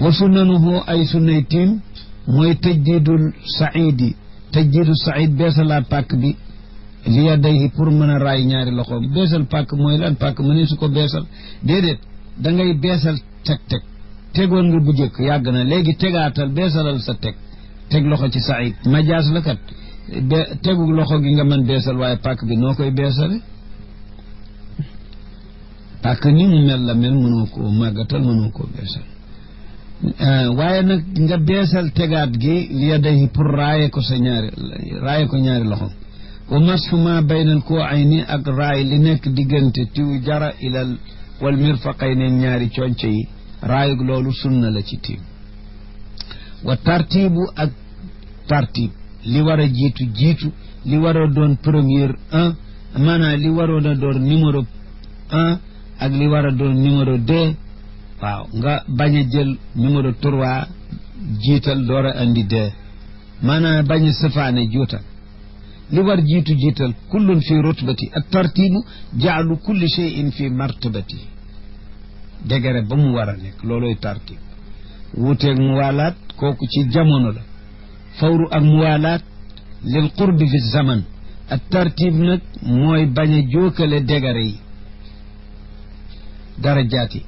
wa sunnanuhu ay sunnay tiim mooy tajdiidul saidi tajdiidu said beesalaat pàkk bi li yadayhi pour mën a raay ñaari loxoom beesal pàkk mooy lan pàkk mënee su ko beesal déedéet da ngay beesal teg tegoon nga bu jëkk yàgg na léegi tegaatal beesalal sa teg loxo ci said majaas la kat tegu loxo gi nga mën beesal waaye pàkk bi noo koy beesale pàkk ni mu mel la mel mënoo koo màggatal mënoo koo beesal waaye nag nga beesal tegaat gi li yadayhi pour raaye ko ñaari loxo wa masfu ma baynal koo ay ni ak raay li nekk diggante tiw jara ilal wal mirfaqay ne ñaari conce yi raayug loolu sunna la ci tiim wa tartibu ak tartib li war a jiitu li war a doon première maanaam li waroon a doon numéro 1 ak li war a doon numéro 2 waaw nga bañ a jël numéro 3 jiital door a andi 2 maanaam bañ a sëfaane juutal li war jiital kullun fi rutbati ak tartibu jaalu kulli shay'in fi martabati dégere ba mu war a nekk looloy tartib wuuteeg muwaalaat kooku ci jamono la fawru ak muwaalaat lil qurbi fi zaman ak tartib nag mooy bañ a jookale dégere yi darajaat yi